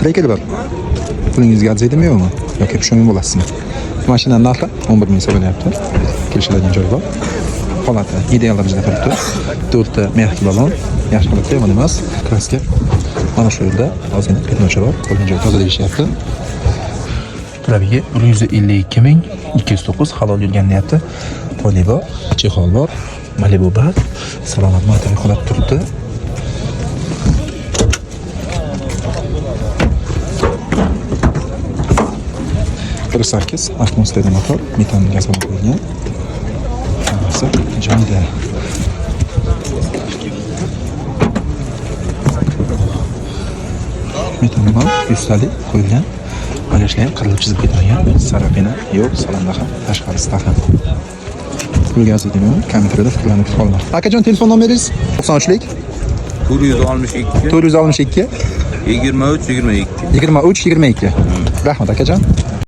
Tracker bor. Pulingizga arziydimi, yo'qmi? Yoki pushaymon bo'lasizmi? Mashinani narxi 11 ming so'ranyapti. Kelishiladigan joyi bor. Holati ideal darajada turibdi. To'rtta мягкий balon, yaxshi holatda, yomon emas. Краска mana shu yerda ozgina пятно cha bor. Qolgan joyi toza deyishyapti. Пробег i 152 209, halol yurgan deyapti. Poli bor, чехол bor, Malibu bor. Salomat, motor holat turibdi. 1.8 atmosfera motor, metan gaz bilan qo'yilgan. Hammasi joyida. Metan bilan yuztalik qo'yilgan. Bagajlar ham qirilib chizib ketmagan. Sarapina yo'q, salonda ham, tashqarisida ham. Pulga arziydimi? Kommentariyada fikrlarni kutib qolaman. Akajon, telefon nomeringiz 93lik 462 462 23 22. 23 22. Rahmat, akajon.